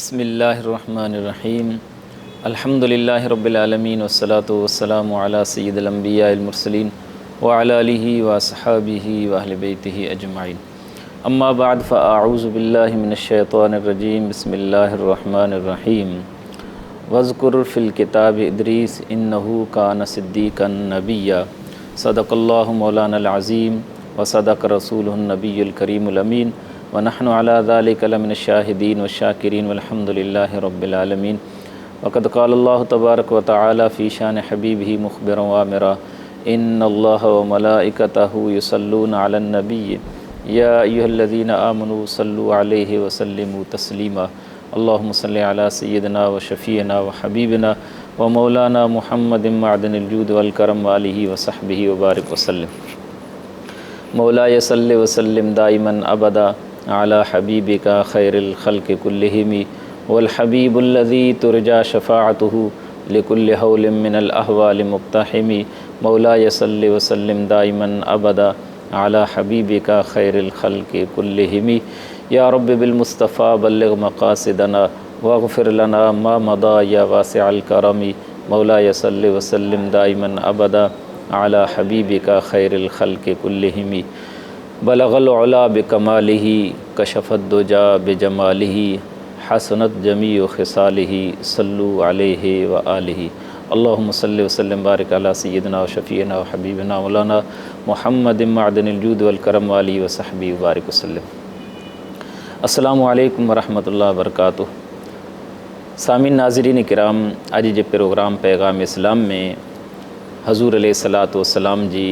بسم الله الرحمن الرحيم الحمد لله رب العالمين والصلاة والسلام على سيد الانبياء المرسلين وعلى آله واصحابه واهل بيته اجمعين اما بعد فاعوذ بالله من الشيطان الرجيم بسم الله الرحمن الرحيم واذڪر في الڪتاب ادريس انه ڪان صديقا نبيا صدق الله مولانا العظيم وصدق رسوله النبي الڪريم الامين ونحن علي ذلک لمن الشاهدين والشاڪرين والحمد لله رب العالمين وقد قال الله تبارك وتعالي في شان حبيبه مخبرا وامرا ان الله وملائڪته يصلون علي النبي يا ايها الذين آمنوا صلوا عليه وسلموا تسليما اللهم صل علي سيدنا وشفيعنا وحبيبنا ومولانا محمد معدن الجود والڪرم واله وصحبه وبارڪ وسلم مولاي صل وسلم دائما ابدا علي حبيبك خير الخلق كلهم والحبيب الذي ترجى شفاعته لڪل هول من الاهوال مقتحم مولاي صل وسلم دائما ابدا علي حبيبك خير الخلق كلهم يا رب بالمصطفيٰ بلغ مقاصدنا واغفر لنا ما مضى يا واسع الڪرم مولاي صل وسلم دائما ابدا علي حبيبك خير الخلق كلهم بلغ العلا بڪماله ڪشف الدجا بجماله حسنت جميع خصاله صلو عليه وآله اللهم صل وسلم بارڪ علي سيدنا وشفيعنا وحبيبنا مولانا محمد معدن الجود والڪرم وآله وصحبه وبارڪ وسلم السلام عليڪم ورحمة الله وبرڪاته سامعين ناظرين ڪرام اڄ جي پروگرام پيغام اسلام ۾ حضور عليه الصلوة والسلام جي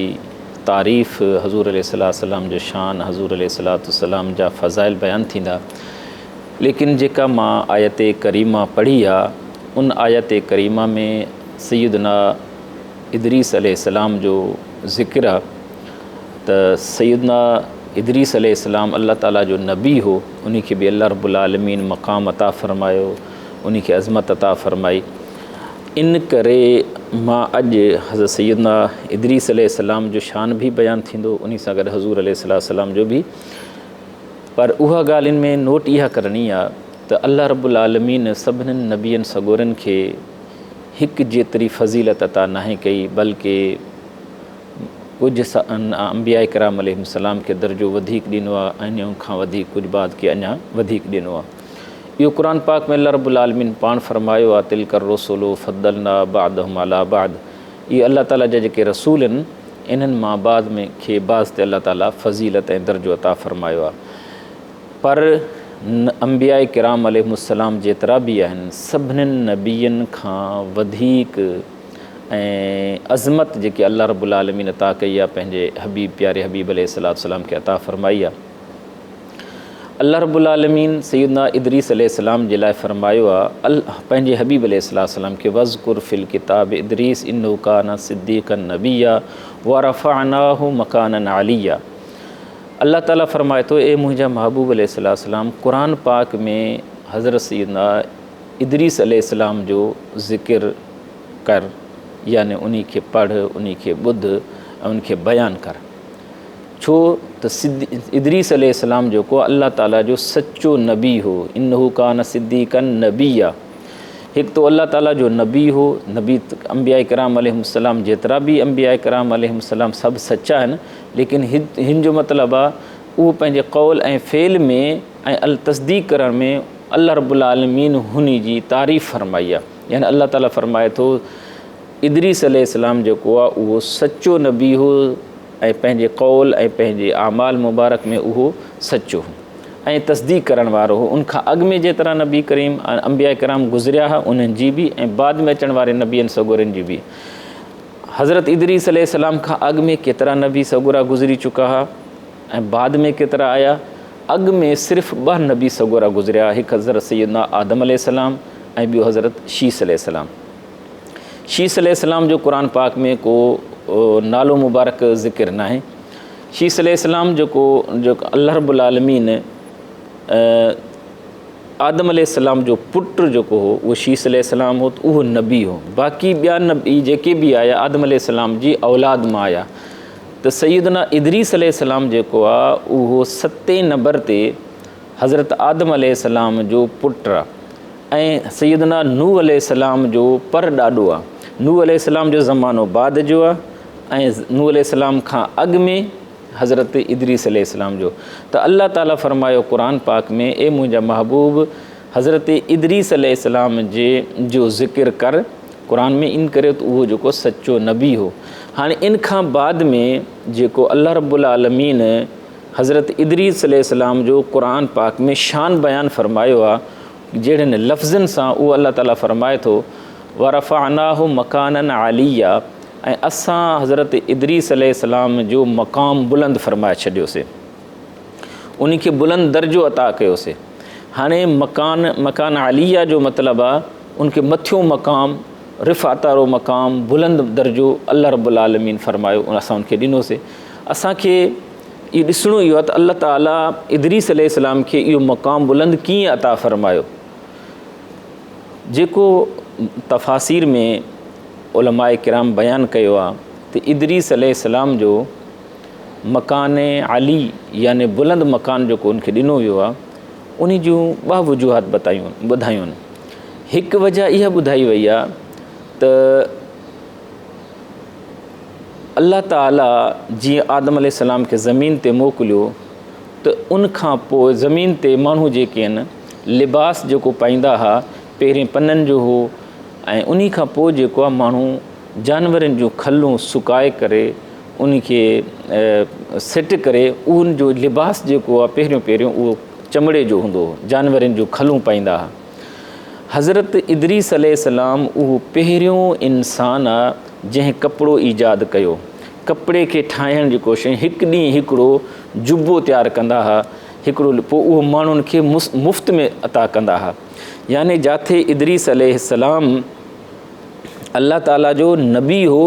تعريف حضور عليه الصلوة والسلام جو شان حضور عليه الصلوة والسلام جا فضائل بيان ٿيندا ليڪن جيڪا مان آيت ڪريمه پڙهي آ ان آيت ڪريمه ۾ سيدنا ادريس عليه السلام جو ذڪر آ ته سيدنا ادريس عليه السلام الله تعالي جو نبي هو انهي کي به الله رب العالمين مقام عطا فرمايو انهي کي عظمت عطا فرمائي ان ڪري مان اڄ حضرت سيدنا ادريس عليه السلام جو شان به بيان ٿيندو انهي سان گڏ حضور عليه السلام جو به پر اها ڳالهه ان ۾ نوٽ اها ڪرڻي آ ته الله رب العالمين سڀنن نبين سڳورن کي هڪ جيتري فضيلت عطا ناهي ڪئي بلڪه ڪجهه انبياء ڪرام عليهم السلام کي درجو وڌيڪ ڏنو آ ۽ ان کان وڌيڪ ڪجهه بعد کي اڃا وڌيڪ ڏنو آ. اهو قرآن پاڪ ۾ الله رب العالمين پاڻ فرمايو آ تلک الرسل فضلنا بعضهم علي بعض اهي الله تعالي جا جيڪي رسول آهن انهن مان بعض ۾ کي بعض تي الله تعالي فضيلت ۽ درجو عطا فرمايو آهي پر انبياء ڪرام عليهم السلام جيترا به آهن سڀنين نبين کان وڌيڪ ۽ عظمت جيڪي الله رب العالمين عطا ڪئي آهي پنهنجي حبيب پياري حبيب عليه الصلوة والسلام کي عطا فرمائي آهي. الله رب العالمين سيدنا ادريس عليه السلام جي لاء فرمايو آ پنهنجي حبيب عليه الصلوة والسلام کي واذڪر في الڪتاب ادريس انه ڪان صديقا نبيا ورفعناه مڪانا عليا الله تعالي فرمائي ٿو اي منهنجا محبوب عليه الصلوة والسلام قرآن پاڪ ۾ حضرت سيدنا ادريس عليه السلام جو ذڪر ڪر يعني انهي کي پڙهه انهي کي ٻڌ ۽ ان کي بيان ڪر. ڇو ته ادريس عليه السلام جيڪو الله تعاليٰ جو سچو نبي هو، انه ڪان صديقا نبيا، هڪ ته الله تعاليٰ جو نبي هو، نبي انبياء ڪرام عليهم السلام جيترا به انبياء ڪرام عليهم السلام سڀ سچا آهن، ليڪن هن جو مطلب آهي اهو پنهنجي قول ۽ فعل ۾ ۽ تصديق ڪرڻ ۾ الله رب العالمين هن جي تعريف فرمائي آهي، يعني الله تعاليٰ فرمائي ٿو ادريس عليه السلام جيڪو آهي اهو سچو نبي هو ۽ پنهنجي قول ۽ پنهنجي اعمال مبارڪ ۾ اهو سچو هو ۽ تصديق ڪرڻ وارو هو ان کان اڳ ۾ جيترا نبي ڪريم ۽ انبياء ڪرام گذريا ها انهن جي به ۽ بعد ۾ اچڻ واري نبين سڳورن جي به حضرت ادريس عليه السلام کان اڳ ۾ ڪيترا نبي سڳورا گذري چڪا ها ۽ بعد ۾ ڪيترا آيا اڳ ۾ صرف ٻه نبي سڳورا گذريا هڪ حضرت سيدنا آدم عليه السلام ۽ ٻيو حضرت شيس عليه السلام شيس عليه السلام جو قرآن پاڪ ۾ ڪو نالو مبارڪ ذڪر ناهي. شيس عليه السلام جيڪو جيڪو الله رب العالمين آدم عليه السلام جو پٽ جيڪو هو اهو شيس عليه السلام هو ته اهو نبي هو باقي ٻيا نبي جيڪي به آيا آدم عليه السلام جي اولاد مان آيا ته سيدنا ادريس عليه السلام جيڪو آ اهو ستين نمبر تي حضرت آدم عليه السلام جو پٽ آ. ۽ سيدنا نوح عليه السلام جو پر ڏاڏو آ. نوح عليه السلام جو زمانو بعد جو آ ۽ نوح عليه السلام کان اڳ ۾ حضرت ادريس عليه السلام جو ته الله تعالي فرمايو قرآن پاڪ ۾ اي منهنجا محبوب حضرت ادريس عليه السلام جي جو ذڪر ڪر قرآن ۾ ان ڪري ته اهو جيڪو سچو نبي هو. هاڻي ان کان بعد ۾ جيڪو الله رب العالمين حضرت ادريس عليه السلام جو قرآن پاڪ ۾ شان بيان فرمايو آ جهڙن لفظن سان اهو الله تعالي فرمائي ٿو ورفعناه مڪانا عليا ۽ اسان حضرت ادريس عليه السلام جو مقام بلند فرمائي ڇڏيوسي ان کي بلند درجو عطا ڪيوسي. هاڻي مڪان مڪان عليا جو مطلب آ ان کي مٿيون مقام رفعت وارو مقام بلند درجو الله رب العالمين فرمايو اسان ان کي ڏنوسي. اسان کي اهو ڏسڻو اهو آ ته الله تعالي ادريس عليه السلام کي اهو مقام بلند ڪيئن عطا فرمايو. جيڪو تفاسير ۾ علماء ڪرام بيان ڪيو آ ته ادريس عليه السلام جو مڪان عالي يعني بلند مڪان جيڪو ان کي ڏنو ويو آهي ان جون ٻه وجوهات بتايون ٻڌايون هڪ وجه اها ٻڌائي وئي آهي ته الله تعالي جيئن آدم عليه السلام کي زمين تي موڪليو ته ان کان پوء زمين تي ماڻهو جيڪي آهن لباس جيڪو پائيندا هئا پهرين پنن جو هو ۽ انهي کان پوء جيڪو آهي ماڻهو جانورن جون کلون سڪائي ڪري ان کي سيٽ ڪري ان جو لباس جيڪو آهي پهريون پهريون اهو چمڙي جو هوندو هو جانورن جون کلون پائيندا هئا حضرت ادريس عليه السلام اهو پهريون انسان آ جنهن ڪپڙو ايجاد ڪيو ڪپڙي کي ٺاهڻ جي ڪوشش هڪ ڏينهن هڪڙو جبو تيار ڪندا هئا هڪڙو پوء اهو ماڻهن کي مفت ۾ عطا ڪندا هئا يعني جاٿي ادريس عليه السلام الله تعاليٰ جو نبي هو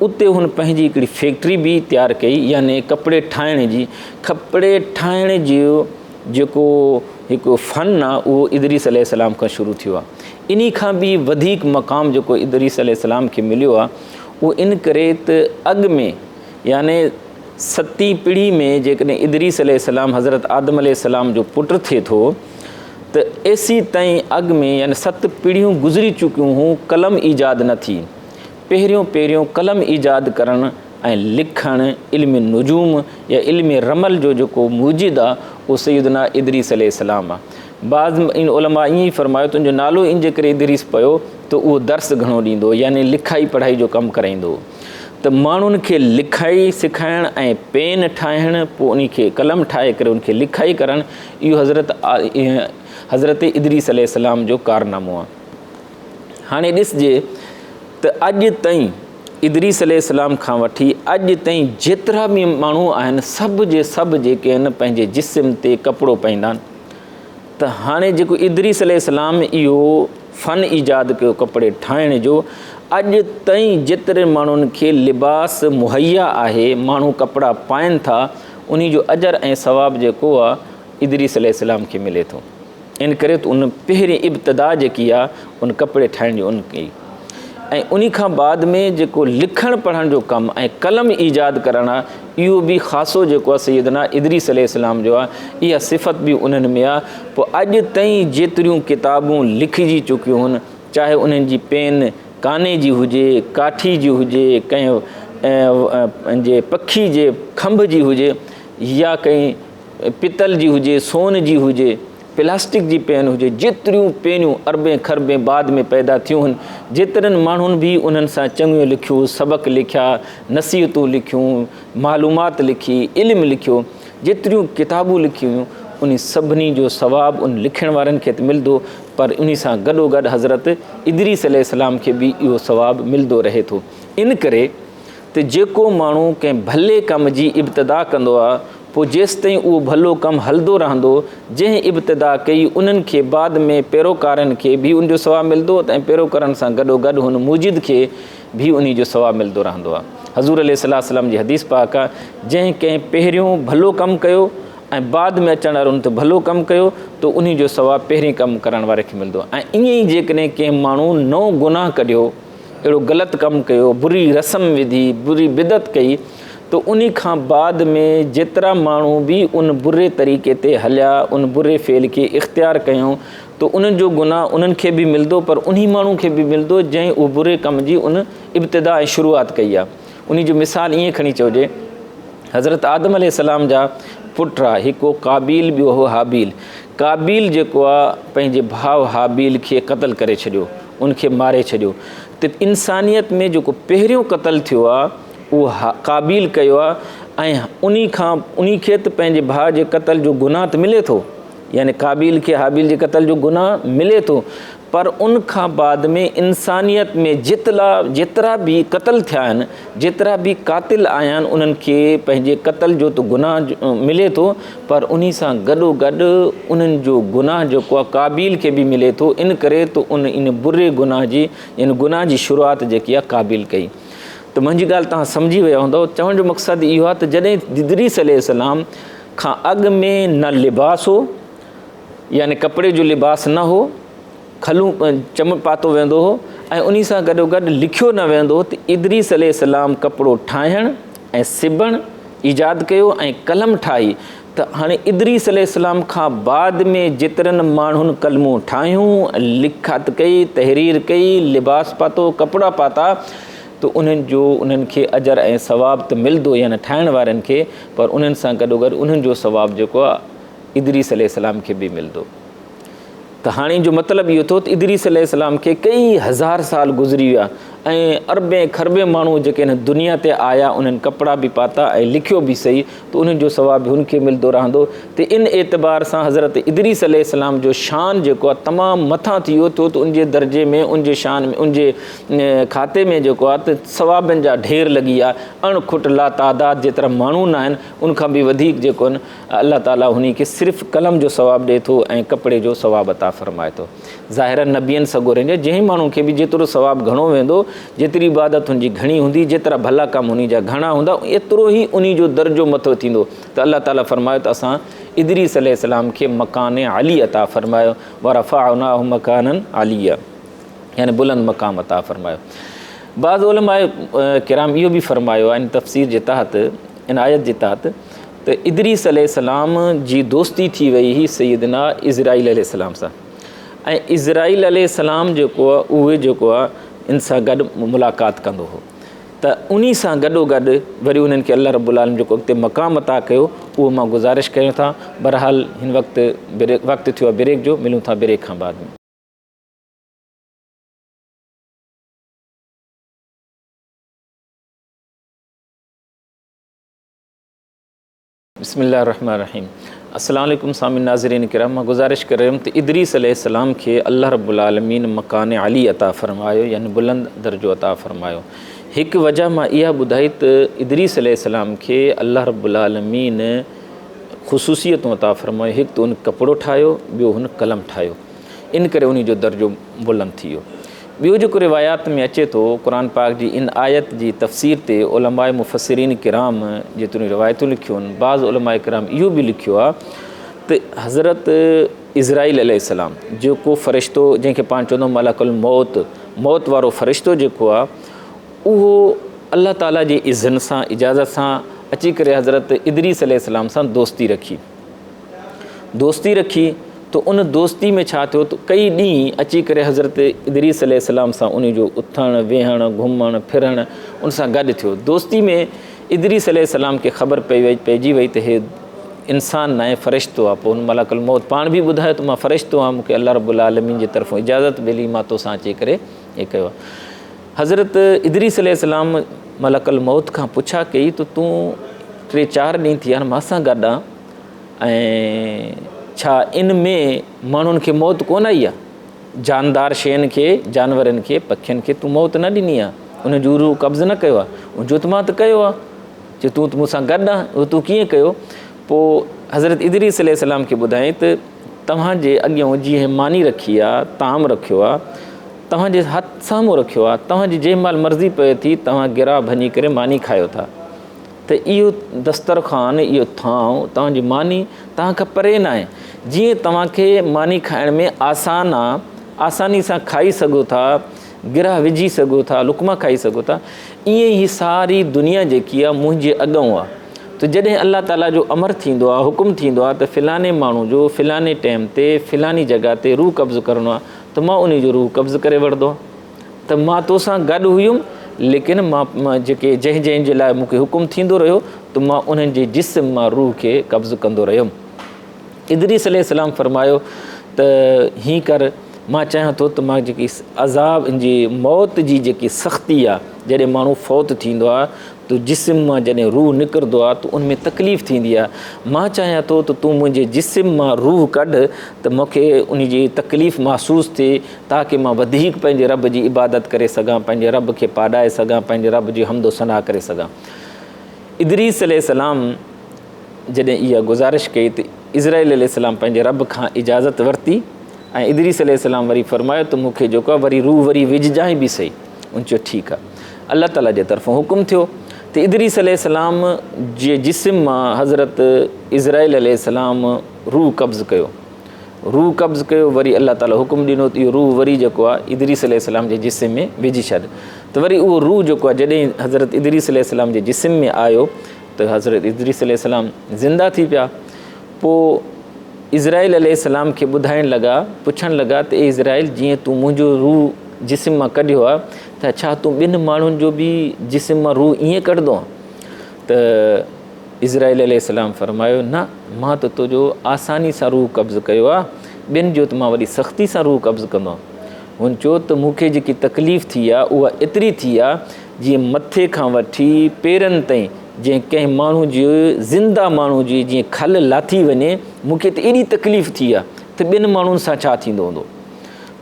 اتي هن پنهنجي هڪڙي فيڪٽري به تيار ڪئي يعني ڪپڙي ٺاهڻ جي ڪپڙي ٺاهڻ جو جيڪو هڪ فن آ اهو ادريس عليه السلام کان شروع ٿيو آ انهي کان به وڌيڪ مقام جيڪو ادريس عليه السلام کي مليو آ اهو ان ڪري ته اڳ ۾ يعني ستين پيڙهي ۾ جيڪڏهن ادريس عليه السلام حضرت آدم عليه السلام جو پٽ ٿئي ٿو ته ايسيتائين اڳ ۾ يعني ست پيڙهيون گذري چڪيون هون قلم ايجاد نه ٿي. پهريون پهريون قلم ايجاد ڪرڻ ۽ لکڻ علم نجوم يا علم رمل جو جيڪو موجد آ اهو سيدنا ادريس عليه السلام آ. بعض علماء ائين ئي فرمايو ته ان جو نالو ان جي ڪري ادريس پيو ته اهو درس گهڻو ڏيندو هو يعني لکائي پڙهائي جو ڪم ڪرائيندو هو. ته ماڻهن کي لکائي سکائڻ ۽ پين ٺاهڻ پوء انهي کي قلم ٺاهي ڪري ان کي لکائي ڪرڻ اهو حضرت حضرت ادريس عليه السلام جو ڪارنامو آهي. هاڻي ڏسجي ته اڄ تائين ادريس عليه السلام کان وٺي اڄ تائين جيترا به ماڻهو آهن سڀ جي سڀ جيڪي آهن پنهنجي جسم تي ڪپڙو پائيندا آهن ته هاڻي جيڪو ادريس عليه السلام اهو فن ايجاد ڪيو ڪپڙي ٺاهڻ جو اڄ تائين جيتري ماڻهن کي لباس مهيا آهي ماڻهو ڪپڙا پائن ٿا انهي جو اجر ۽ ثواب جيڪو آهي ادريس عليه السلام کي ملي ٿو ان ڪري ته ان پهرين ابتدا جيڪي آهي ان ڪپڙي ٺاهڻ جي ان ڪئي ۽ انهي کان بعد ۾ جيڪو لکڻ پڙهڻ جو ڪم ۽ قلم ايجاد ڪرڻ آهي اهو به خاصو جيڪو آهي سيدنا ادريس عليه السلام جو آهي اها صفت به انهن ۾ آهي پوء اڄ تائين جيتريون ڪتابون لکجي چڪيون هن چاهي انهن جي پين ڪاني جي هجي ڪاٺي جي هجي ڪنهن جي پکي جي کنڀ جي هجي يا ڪنهن پتل جي هجي سون جي هجي پلاسٽڪ جي پين هجي، جيتريون پينيون اربين کربين بعد ۾ پيدا ٿيون هن، جيترن ماڻهن به انهن سان چڱيون لکيو، سبق لکيا، نصيحتون لکيون، معلومات لکي، علم لکيو، جيتريون ڪتابون لکيون ويون، انهي سڀني جو ثواب ان لکڻ وارن کي ته ملندو پر انهي سان گڏوگڏ حضرت ادريس عليه السلام کي به اهو ثواب ملندو رهي ٿو. ان ڪري ته جيڪو ماڻهو ڪنهن ڀلي ڪم جي ابتدا ڪندو آهي، پوء جيستائين اهو ڀلو ڪم هلندو رهندو، جنهن ابتدا ڪئي انهن کي بعد ۾ پيروڪارن کي به ان جو ثواب ملندو ۽ پيروڪارن سان گڏوگڏ هن موجد کي به انهي جو ثواب ملندو رهندو آهي. حضور عليه الصلوة والسلام جي حديث پاڪ آهي، جنهن ڪنهن پهريون ڀلو ڪم ڪيو ۽ بعد ۾ اچڻ وارو ان تي ڀلو ڪم ڪيو ته انهي جو ثواب پهرين ڪم ڪرڻ واري کي ملندو ۽ ائين ئي جيڪڏهن ڪنهن ماڻهو نئون گناهه ڪڍيو، اهڙو غلط ڪم ڪيو، بري رسم وڌي، بري بدعت ڪئي ته انهي کان بعد ۾ جيترا ماڻهو به ان بري طريقي تي هليا، ان بري فعل کي اختيار ڪيائون ته انهن جو گناهه انهن کي به ملندو پر انهي ماڻهو کي به ملندو جنهن اهو بري ڪم جي ان ابتدا ۽ شروعات ڪئي آهي. انهي جو مثال ائين کڻي چئجي حضرت آدم عليه السلام جا پٽ آ هڪ هو قابيل ٻيو هو هابيل. قابيل جيڪو آ پنهنجي ڀاء هابيل کي قتل ڪري ڇڏيو ان کي ماري ڇڏيو ته انسانيت ۾ جيڪو پهريون قتل ٿيو آ اهو قابيل ڪيو آ ۽ انهي کان انهي کي ته پنهنجي ڀاء جي قتل جو گناهه ته ملي ٿو يعني قابيل کي هابيل جي قتل جو گناهه ملي ٿو پر ان کان بعد ۾ انسانيت ۾ جيتلا جيترا به قتل ٿيا آهن جيترا به قاتل آيا آهن انهن کي پنهنجي قتل جو ته گناهه ملي ٿو پر انهي سان گڏو گڏ انهن جو گناهه جيڪو آهي قابيل کي به ملي ٿو ان ڪري ته ان ان بري گناهه جي ان گناهه جي شروعات جيڪي آهي قابيل ڪئي ته منهنجي ڳالهه توهان سمجهي ويا هوندؤ چوڻ جو مقصد اهو آهي ته جڏهن ادريس عليه السلام کان اڳ ۾ نه لباس هو يعني ڪپڙي جو لباس نه هو، کلون چم پاتو ويندو هو ۽ انهي سان گڏوگڏ لکيو نه ويندو هو ته ادريس عليه السلام ڪپڙو ٺاهڻ ۽ سبڻ ايجاد ڪيو ۽ قلم ٺاهي ته هاڻي ادريس عليه السلام کان بعد ۾ جيترن ماڻهن قلمون ٺاهيون، لکت ڪئي، تحرير ڪئي، لباس پاتو، ڪپڙا پاتا ته انهن جو انهن کي اجر ۽ ثواب ته ملندو يعني ٺاهڻ وارن کي پر انهن سان گڏوگڏ انهن جو ثواب جيڪو آهي ادريس عليه السلام کي به ملندو ته هاڻي جو مطلب اهو ٿيو ته ادريس عليه السلام کي ڪئي هزار سال گذري ويا ۽ اربين کربين ماڻهو جيڪي هن دنيا تي آيا انهن ڪپڙا به پاتا ۽ لکيو به سهي ته انهن جو ثواب به هن کي ملندو رهندو ته ان اعتبار سان حضرت ادريس عليه السلام جو شان جيڪو آهي تمام مٿان ٿي ويو ٿيو ته ان جي درجي ۾ ان جي شان ۾ ان جي کاتي ۾ جيڪو آهي ته ثوابن جا ڍير لڳي ويا اڻ کٽ لا تعداد جيترا ماڻهو نه آهن ان کان به وڌيڪ جيڪو آهن الله تعاليٰ هني کي صرف قلم جو ثواب ڏئي ٿو ۽ ڪپڙي جو ثواب عطا فرمائي ٿو. ظاهراً نبين سڳورن جا جنهن ماڻهو کي به جيترو ثواب گهڻو ويندو، جيتري عبادت هن جي گهڻي هوندي، جيترا ڀلا ڪم هني جا گهڻا هوندا، ايترو ئي انهي جو درجو مٿو ٿيندو ته الله تعاليٰ فرمايو ته اسان ادريس عليه السلام کي مڪان عالي عطا فرمايو، ورفعناه مڪانا عليا يعني بلند مقام عطا فرمايو. بعض علماء ڪرام اهو به فرمايو آهي ان تفسير جي تحت ان آيت جي تحت ته ادريس عليه السلام جي دوستي ٿي وئي هئي سيدنا عزرائيل عليه السلام سان ۽ عزرائيل عليه السلام جيڪو آهي اهي جيڪو آهي ان سان گڏ ملاقات ڪندو هو ته انهي سان گڏو گڏ وري انهن کي الله رب العالمين جيڪو اڳتي مقام عطا ڪيو اهو مان گذارش ڪيون ٿا بهرحال هن وقت بريڪ وقت ٿيو آهي بريڪ جو ملون ٿا بريڪ کان بعد ۾. بسم الله الرحمن الرحيم السلام عليڪم سامعين ناظرين کرام مان گذارش ڪري رهيم ته ادريس عليه السلام کي الله رب العالمين مڪان علي عطا فرمايو يعني بلند درجو عطا فرمايو هڪ وجه مان اها ٻڌائي ته ادريس عليه السلام کي الله رب العالمين خصوصيتون عطا فرمايو هڪ ته ان ڪپڙو ٺاهيو ٻيو هن قلم ٺاهيو ان ڪري انهي جو درجو بلند ٿي ويو. ٻيو جيڪو روايات ۾ اچي ٿو قرآن پاڪ جي ان آيت جي تفسير تي علماء مفسرين ڪرام جيتريون روايتون لکيون آهن بعض علماء ڪرام اهو به لکيو آهي ته حضرت عزرائيل عليه السلام جيڪو فرشتو جنهن کي پاڻ چوندو ملڪ الموت موت وارو فرشتو جيڪو آهي اهو الله تعالي جي اذن سان اجازت سان اچي ڪري حضرت ادريس عليه السلام سان دوستي رکي دوستي رکي ته ان دوستي ۾ ڇا ٿيو ته ڪئي ڏينهن اچي ڪري حضرت ادريس عليه السلام سان ان جو اٿڻ ويهڻ گهمڻ ڦرڻ ان سان گڏ ٿيو دوستي ۾ ادريس عليه السلام کي خبر پئي وئي پئجي وئي ته هي انسان ناهي فرشتو آهي پوء ان ملڪ الموت پاڻ به ٻڌايو ته مان فرشتو آهيان مون کي الله رب العالمين جي طرفون اجازت ملي مان توسان اچي ڪري هي ڪيو حضرت ادريس عليه السلام ملڪ الموت کان پڇا ڪئي ته تون ٽي چار ڏينهن ٿي ويا آهن مان سان گڏ آن ۽ ڇا ان ۾ ماڻهن کي موت ڪونه آئي آهي جاندار شين کي جانورن کي پکين کي تون موت نه ڏني آهي انهن جو روح قبض نه ڪيو آهي ان جو ته مان ته ڪيو آهي چي تون ته مون سان گڏ آن اهو تون ڪيئن ڪيو پوء حضرت ادريس عليه السلام کي ٻڌائين ته توهان جي اڳيان جيئن ماني رکي آهي طعام رکيو آهي توهان جي هٿ سامهون رکيو آهي، توهان جي جنهن مهل مرضي پوي ٿي توهان گراهه ڀڃي ڪري ماني کايو ٿا ته اهو دسترخوان، اهو ٿانء، توهان جي ماني توهان کان پري ناهي، جيئن توهان کي ماني کائڻ ۾ آسان آ، آساني سان کائي سگهو ٿا، گراهه وجهي سگهو ٿا، لقما کائي سگهو ٿا، ائين ئي هي ساري دنيا جيڪي آ منهنجي اڳئون آ. ته جڏهن الله تعاليٰ جو امر ٿيندو آهي، حڪم ٿيندو آهي ته فلاني ماڻهو جو فلاني ٽيم تي فلاني جڳهه تي روح قبض ڪرڻو آهي ته مان انهي جو روح قبض ڪري وٺندو آهيان ته مان توسان گڏ هيم ليڪن مان جيڪي جنهن جنهن جي لاء مون کي حڪم ٿيندو رهيو ته مان انهن جي جسم مان روح کي قبض ڪندو رهيم. ادريس عليه السلام فرمايو ته هين ڪر مان چاهيان ٿو ته مان جيڪي عذاب جي موت جي جيڪي سختي آهي جڏهن ماڻهو فوت ٿيندو آهي ته جسم مان جڏهن روح نڪرندو آهي ته ان ۾ تڪليف ٿيندي آهي مان چاهيان ٿو ته تون منهنجي جسم مان روح ڪڍ ته مون کي ان جي تڪليف محسوس ٿئي تاڪه مان وڌيڪ پنهنجي رب جي عبادت ڪري سگهان پنهنجي رب کي پاڏائي سگهان پنهنجي رب جي حمد و ثنا ڪري سگهان ادريس عليه السلام جڏهن اها گذارش ڪئي ته عزرائيل عليه السلام پنهنجي رب کان اجازت ورتي ۽ ادريس عليه السلام وري فرمايو ته مون کي جيڪو آهي وري روح وري وجهجانء به سهي. ان چيو ٺيڪ آهي. الله تعاليٰ جي طرفان حڪم ٿيو ته ادريس عليه السلام جي جسم مان حضرت عزرائيل عليه السلام روح قبض ڪيو. روح قبض ڪيو وري الله تعاليٰ حڪم ڏنو ته اهو روح وري جيڪو آهي ادريس عليه السلام جي جسم ۾ وجهي ڇڏ ته وري اهو روح جيڪو آهي جڏهن حضرت ادريس عليه السلام جي جسم ۾ آيو ته حضرت ادريس عليه السلام زنده ٿي پيا. پوء عزرائيل عليه السلام کي ٻڌائڻ لڳا، پڇڻ لڳا ته اي عزرائيل جيئن تون منهنجو روح جسم مان ڪڍيو آهي ته ڇا تون ٻين ماڻهن جو به جسم مان روح ائين ڪڍندو آهين؟ ته عزرائيل عليه السلام فرمايو نه مان ته تنهنجو آساني سان روح قبض ڪيو آهي، ٻين جو ته مان وڏي سختي سان روح قبض ڪندو آهيان. هن چيو ته مون کي جيڪي تڪليف ٿي آهي اها ايتري ٿي آهي جيئن مٿي کان وٺي پيرن تائين جيئن ڪنهن ماڻهو جي زنده ماڻهو جي جيئن کل لاٿي وڃي، مون کي ته ايڏي تڪليف ٿي آهي ته ٻين ماڻهن سان ڇا ٿيندو هوندو.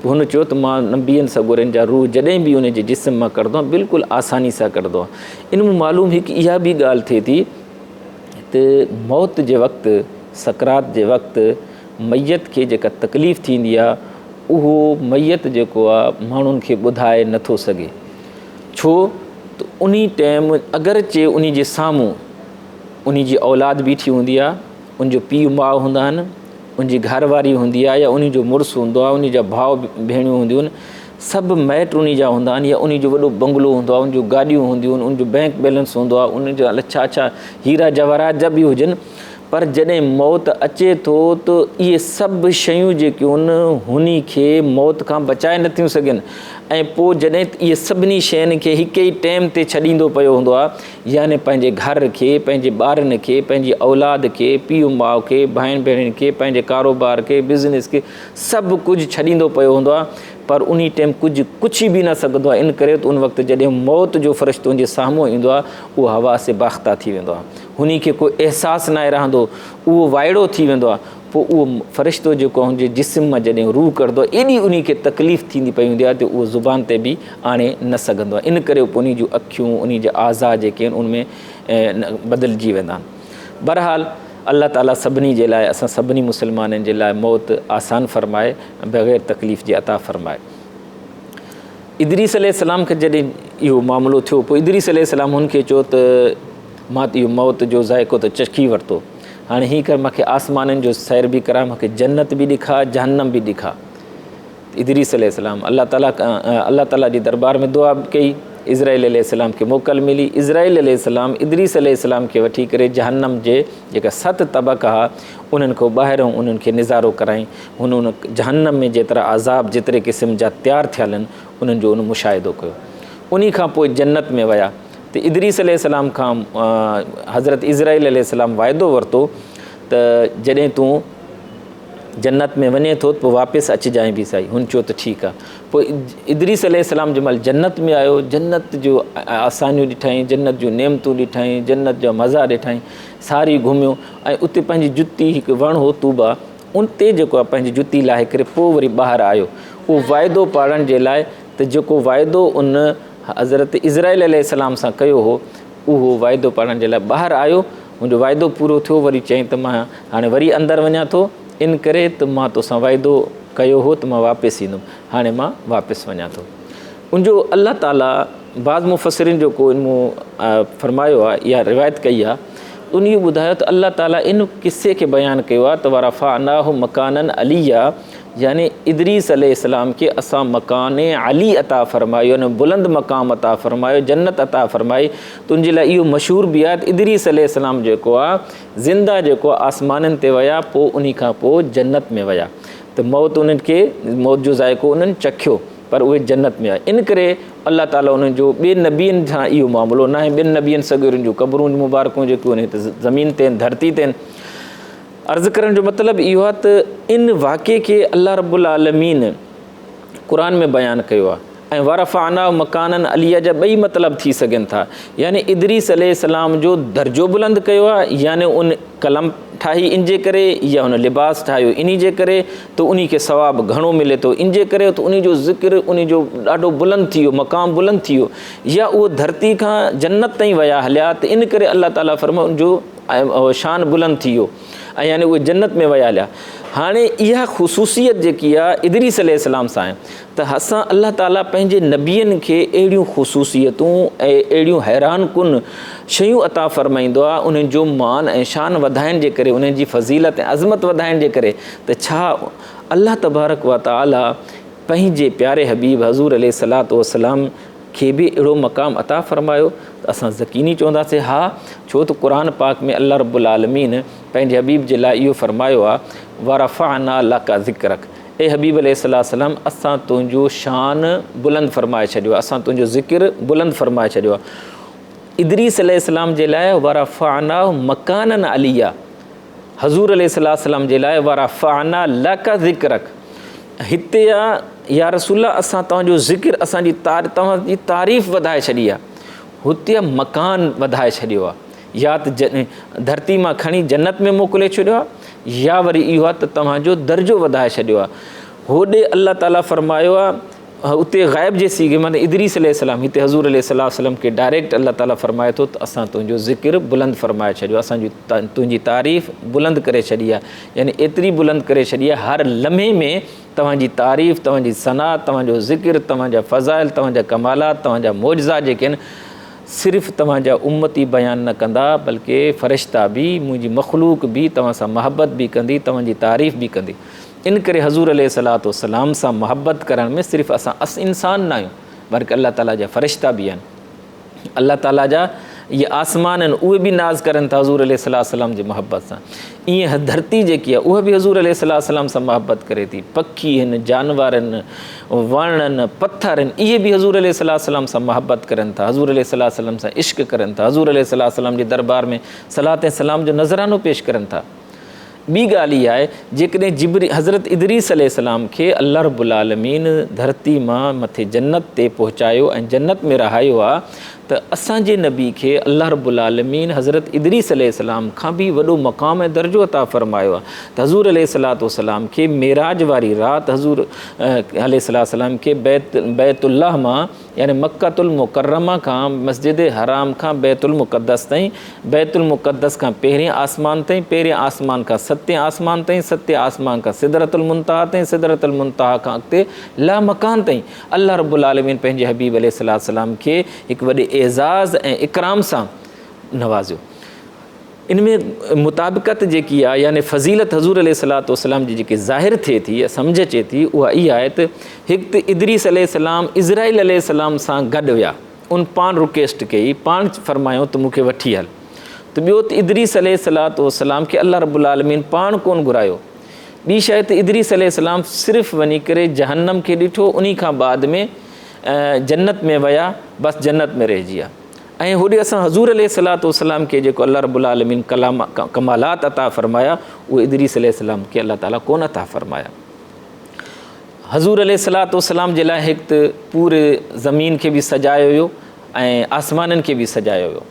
پوء هن چيو ته مان نبين سڳورن جا روح جڏهن به انهن جي جسم مان ڪڍندو آهيان بلڪل آساني سان ڪڍندو آهيان. ان مان معلوم هڪ اها به ڳالهه ٿئي ٿي ته موت جي وقت سڪرات جي وقت ميت کي جيڪا تڪليف ٿيندي آهي اهو ميت جيڪو آهي ماڻهن کي ٻڌائي نٿو سگهي. ڇو ته انهي ٽيم اگرچه انهي جي سامهون انهي جي اولاد بيٺي هوندي آهي، ان جو پيء ماء هوندا آهن، ان جي گهر واري هوندي آهي يا انهي جو مڙس هوندو آهي، انهي جا ڀاء ڀيڻيون هونديون آهن، سڀ مائٽ انهي جا هوندا آهن يا انهي جو وڏو بنگلو هوندو آهي، ان جون گاڏيون هونديون آهن، ان جو بئنڪ بيلنس هوندو آهي، ان جا الائي ڇا ڇا هيرا جواهرات جا به هجن پر جڏهن موت اچي ٿو ته اهي سڀ شيون جيڪيون آهن هني کي موت کان بچائي نٿيون سگهن ۽ پوء جڏهن اهي سڀني شين کي هڪ ئي ٽيم تي ڇڏيندو پيو هوندو آهي يعني پنهنجي گهر کي پنهنجي ٻارن کي پنهنجي اولاد کي پيء ماء کي ڀائن ڀيڻين کي پنهنجي ڪاروبار کي بزنس کي سڀ ڪجهه ڇڏيندو پيو هوندو آهي پر انهي ٽيم ڪجهه ڪڇي به نه سگهندو آهي ان ڪري ته ان وقت جڏهن موت جو فرشتو ان جي سامهون ايندو آهي اهو حواس باخته ٿي ويندو آهي هن کي ڪو احساس ناهي رهندو اهو وائڙو ٿي ويندو آهي پوء اهو فرشتو جيڪو هن جي جسم مان جڏهن روح ڪڍندو آهي ايڏي انهي کي تڪليف ٿيندي پئي هوندي آهي ته اهو زبان تي به آڻي نه سگهندو آهي ان ڪري پوء انهي جون اکيون انهي جا اعضاء جيڪي آهن ان ۾ بدلجي ويندا آهن بهرحال الله تعالي سڀني جي لاء اسان سڀني مسلمانن جي لاء موت آسان فرمائي بغير تڪليف جي عطا فرمائي. ادريس عليه السلام کي جڏهن اهو معاملو ٿيو پوء ادريس عليه السلام هن کي چيو ته مان ته اهو موت جو ذائقو ته چکي ورتو هاڻي هي ڪر مونکي آسمانن جو سير به ڪراء مونکي جنت به ڏيکار جهنم به ڏيکار. ادريس عليه السلام الله تعاليٰ الله تعاليٰ جي دربار ۾ دعا ڪئي عزرائيل عليه السلام کي موڪل ملي عزرائيل عليه السلام ادريس عليه السلام کي وٺي ڪري جهنم جي جيڪا ست طبق ها انهن کان ٻاهرون انهن کي نظارو ڪرائين هن ان جهنم ۾ جيترا عذاب جيتري قسم جا تيار ٿيل آهن انهن جو ان مشاهدو ڪيو انهي کان پوء جنت ۾ ويا ته ادريس عليه السلام کان حضرت عزرائيل عليه السلام وعدو ورتو ته جڏهن تون جنت ۾ وڃين ٿو ته پوء واپس اچجانء به سهي. هن چيو ته ٺيڪ آ. پوء ادريس عليه السلام جنهن مهل جنت ۾ آيو، جنت جو آسانيون ڏٺائين، جنت جون نعمتون ڏٺائين، جنت جا مزا ڏٺائين، ساري گهميو ۽ اتي پنهنجي جتي هڪ وڻ هو طوبيٰ ان تي جيڪو آ پنهنجي جتي لاهي ڪري پوء وري ٻاهر آيو. اهو وعدو پاڙڻ جي لاء ته جيڪو وعدو ان حضرت عزرائيل عليه السلام سان ڪيو هو، اهو وعدو پاڙڻ جي لاء ٻاهر آيو، منهنجو وعدو پورو ٿيو، وري چيائين ته مان هاڻي وري اندر وڃان ٿو، ان ڪري ته مان توسان وعدو ڪيو هو ته مان واپس ايندم، هاڻي مان واپس وڃان ٿو. ان جو الله تعاليٰ بعض مفسرين جو ڪو ان مون فرمايو آهي اها روايت ڪئي آهي، ان اهو ٻڌايو ته الله تعاليٰ ان قصي کي بيان ڪيو آهي ته ورفعناه مڪانا عليا يعني ادريس عليه السلام کي اسان مڪان علي عطا فرمايو يعني بلند مقام عطا فرمايو، جنت عطا فرمائي ته ان جي لاء اهو مشهور به آهي ته ادريس عليه السلام جيڪو آهي زنده جيڪو آهي آسمانن تي ويا پوء انهي کان پوء جنت ۾ ويا ته موت انهن کي موت جو ذائقو انهن چکيو پر اهي جنت ۾ آيا ان ڪري الله تعالي انهن جو ٻين نبين سان اهو معاملو ناهي ٻين نبين سڳورين جون قبرون مبارڪون جيڪيون آهن هت زمين تي آهن ڌرتي تي آهن عرض ڪرڻ جو مطلب اهو آهي ته ان واقعي کي الله رب العالمين قرآن ۾ بيان ڪيو آهي ۽ ورفعنا مڪانا عليا جا ٻئي مطلب ٿي سگهن ٿا يعني ادريس عليه السلام جو درجو بلند ڪيو آهي يعني ان قلم ٺاهي ان جي ڪري يا هن لباس ٺاهيو انهي جي ڪري ته انهي کي ثواب گهڻو ملي ٿو ان جي ڪري ته انهي جو ذڪر انهي جو ڏاڍو بلند ٿي ويو مقام بلند ٿي ويو يا اهو ڌرتي کان جنت تائين ويا هليا ته ان ڪري الله تعالي فرمايو ان جو شان بلند ٿي ويو ۽ يعني اهي جنت ۾ ويا هليا. هاڻي اها خصوصيت جيڪي آهي ادريس عليه السلام سان آهي ته اسان الله تعاليٰ پنهنجي نبين کي اهڙيون خصوصيتون ۽ اهڙيون حيران ڪن شيون عطا فرمائيندو آهي انهن جو مان ۽ شان وڌائڻ جي ڪري انهن جي فضيلت ۽ عظمت وڌائڻ جي ڪري ته ڇا الله تبارڪ و تعاليٰ پنهنجي پياري حبيب حضور عليه الصلوة والسلام کي به اهڙو مقام عطا فرمايو ته اسان يقيني چونداسين ها ڇو ته قرآن پاڪ ۾ الله رب العالمين پنهنجي حبيب جي لاء اهو فرمايو آهي ورفعنا لک ذڪرک اي حبيب عليه الصلوة والسلام اسان تنهنجو شان بلند فرمائي ڇڏيو آهي اسان تنهنجو ذڪر بلند فرمائي ڇڏيو آهي ادريس عليه السلام جي لاء ورفعنا مڪانا عليا حضور عليه الصلوة والسلام جي لاء ورفعنا لک ذڪرک هتي آ يا رسول الله اسان توهان جو ذڪر اسان جي توهان جي تعريف وڌائي ڇڏي آ هتي آ مڪان وڌائي ڇڏيو آ يا ته ڌرتي مان کڻي جنت ۾ موڪلي ڇڏيو آ يا وري اهو آ ته توهان جو درجو وڌائي ڇڏيو آ هوڏي الله تعالي فرمايو آ اتي غائب جي صيغي معنی ادريس عليه السلام هتي حضور عليه الصلوة والسلام کي ڊائريڪٽ الله تعالي فرمائي ٿو ته اسان تنهنجو ذڪر بلند فرمائي ڇڏيو اسان جي تنهنجي تعريف بلند ڪري ڇڏي آهي يعني ايتري بلند ڪري ڇڏي آهي هر لمحي ۾ توهان جي تعريف توهان جي ثنا توهان جو ذڪر توهان جا فضائل توهان جا ڪمالات توهان جا معجزا جيڪي آهن صرف توهان جا امتي بيان نه ڪندا بلڪه فرشتا به منهنجي مخلوق به توهان سان محبت به ڪندي توهان جي تعريف به ڪندي ان ڪري حضور عليه الصلوة والسلام سان محبت ڪرڻ ۾ صرف اسان انسان نه آهيون بلڪه الله تعاليٰ جا فرشتا به آهن. الله تعاليٰ جا اهي آسمان آهن اهي به ناز ڪرن ٿا حضور عليه الصلوة والسلام جي محبت سان. ائين ڌرتي جيڪي آهي اها به حضور عليه الصلوة والسلام سان محبت ڪري ٿي. پکي آهن، جانور آهن، وڻ آهن، پٿر آهن اهي به حضور عليه الصلوة والسلام سان محبت ڪرن ٿا، حضور عليه الصلوة والسلام سان عشق ڪرن ٿا، حضور عليه الصلوة والسلام جي دربار ۾ صلوة ۽ سلام جو نذرانو پيش ڪرن ٿا. ٻي ڳالهه اها آهي جيڪڏهن جبري حضرت ادريس عليه السلام کي الله رب العالمين ڌرتي مان مٿي جنت تي پهچايو ۽ جنت ۾ رهايو آ ته اسان جي نبي کي الله رب العالمين حضرت ادريس عليه السلام کان به وڏو مقام ۽ درجو عطا فرمايو آ ته حضور عليه الصلوة والسلام کي معراج واري رات حضور عليه الصلوة والسلام کي بيت بيت الله مان يعني مڪة المڪرمه کان مسجد حرام کان بيت المقدس تائين، بيت المقدس کان پهرين آسمان تائين، پهرين آسمان کان ستين آسمان تائين، ستين آسمان کان سدرة المنتهيٰ تائين، سدرة المنتهيٰ کان اڳتي لا مڪان تائين الله رب العالمين پنهنجي حبيب عليه الصلوة والسلام کي هڪ وڏي اعزاز ۽ اڪرام سان نوازيو. ان ۾ مطابقت جيڪي آهي يعني فضيلت حضور عليه الصلوة والسلام جي جيڪي ظاهر ٿئي ٿي يا سمجهه اچي ٿي اها اها آهي ته هڪ ته ادريس عليه السلام عزرائيل عليه السلام سان گڏ ويا ان پاڻ رڪويسٽ ڪئي پاڻ فرمايو ته مون کي وٺي هل ته ٻيو ته ادريس عليه الصلوة والسلام کي الله رب العالمين پاڻ ڪون گهرايو ٻي شيء ته ادريس عليه السلام صرف وڃي ڪري جهنم کي ڏٺو انهي کان بعد ۾ جنت ۾ ويا بس جنت ۾ رهجي ويا ۽ هوڏي اسان حضور عليه الصلوة والسلام کي جيڪو الله رب العالمين ڪلام ڪمالات عطا فرمايا اهي ادريس عليه السلام کي الله تعالي ڪونه عطا فرمايا. حضور عليه الصلوة والسلام جي لاء هڪ ته پوري زمين کي به سجايو ويو ۽ آسمانن کي به سجايو ويو.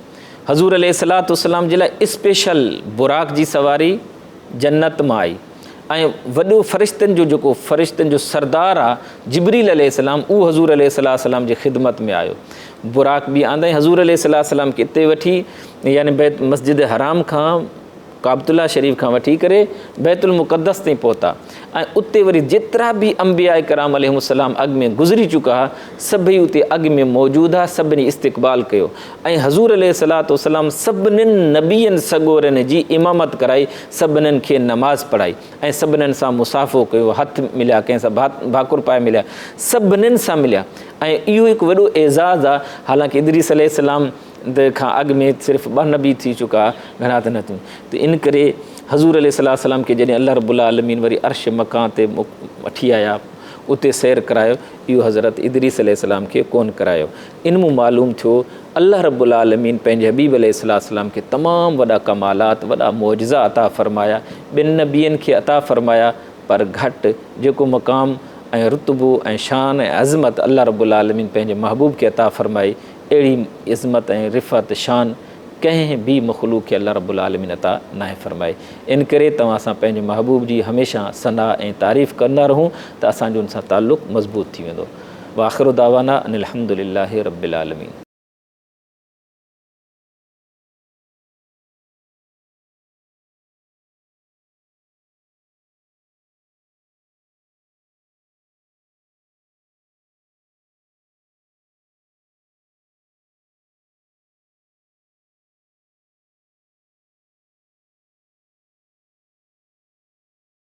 حضور عليه الصلوة والسلام جي لاء اسپيشل براق جي سواري جنت مان آئي ۽ وڏو فرشتن جو جيڪو فرشتن جو سردار آ جبريل عليه السلام اهو حضور عليه الصلوة والسلام جي خدمت ۾ آيو براق به آندائين حضور عليه الصلوة والسلام کي اتي وٺي يعني بيت مسجد حرام کان ڪعبة الله شريف کان وٺي ڪري بيت المقدس تائين پهتا ۽ اتي وري جيترا به انبياء ڪرام عليهم السلام اڳ ۾ گذري چڪا ها سڀئي اتي اڳ ۾ موجود ها سڀني استقبال ڪيو ۽ حضور عليه الصلوة والسلام سڀنين نبين سڳورن جي امامت ڪرائي سڀنين کي نماز پڙهائي ۽ سڀنين سان مصافحو ڪيو هٿ مليا ڪنهن سان ڀاڪر پائي مليا سڀنين سان مليا ۽ اهو هڪ وڏو اعزاز آهي حالانڪه ادريس عليه السلام کان اڳ ۾ صرف ٻه نبي ٿي چڪا گهڻا ته نه ٿيون ته ان ڪري حضور عليه الصلوة والسلام کي جڏهن الله رب العالمين وري عرش مڪان تي وٺي آيا اتي سير ڪرايو اهو حضرت ادريس عليه السلام کي ڪونه ڪرايو ان مون معلوم ٿيو الله رب العالمين پنهنجي حبيب عليه الصلوة والسلام کي تمام وڏا ڪمالات وڏا معجزا عطا فرمايا ٻين نبين کي عطا فرمايا پر گهٽ جيڪو مقام ۽ رتبو ۽ شان ۽ عظمت الله رب العالمين پنهنجي محبوب کي عطا فرمائي اهڙي عظمت ۽ رفعت شان ڪنهن به مخلوق کي الله رب العالمين عطا ناهي فرمائي. ان ڪري توهان اسان پنهنجي محبوب جي هميشه ثنا ۽ تعريف ڪندا رهون ته اسان جو ان سان تعلق مضبوط ٿي ويندو. واخر دعوانا ان الحمد لله رب العالمين.